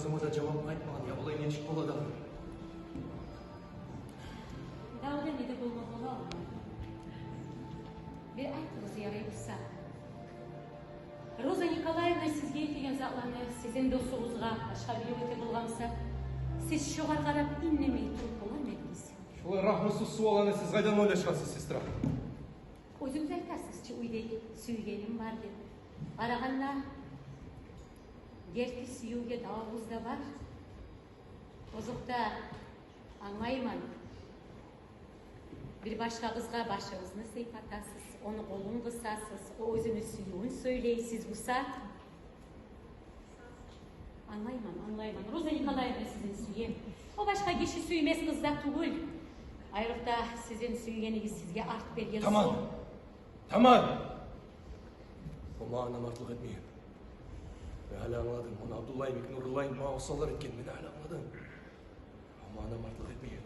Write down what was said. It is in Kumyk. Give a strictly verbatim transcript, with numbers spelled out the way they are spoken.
Сама да жавап айтмагъан, я олай нечик бола дагъы? Дагъы да не де болма бола. Бир айтыгъыз, ярай буса. Роза Николаевна сизге этеген затланы сизин досугъузгъа башгъа бирев эте болгъан буса, сиз шогъар къарап индемей туруп боламы эдигиз? Шолай рагьмусуз суалланы сиз къайдан ойлашгъансыз, сестра? Оьзюгюз айтасыз чы, уьйде сюйгеним бар деп. Къарагъанда, герти сюювге давугъуз да бар. Озокъда, англайман. Бир башгъа къызгъа башыгъызны сыйпатасыз, ону къолун къысасыз, о оьзюню сюювюн сёйлей, сиз буса. Англайман, англайман. Роза Николаевна сизин сюе. О башгъа гиши сюймес къыз да тюгюл. Айрокъда сизин сюйгенигиз сизге арт берген сонг. Таман. Таман! О магъа намартлыкъ этмеген. Мен гьали англадым. Ону Абдулла йимик, Нурулла йимик магъа осаллар этген, мен гьали англадым. О магъа намартлыкъ этмеген.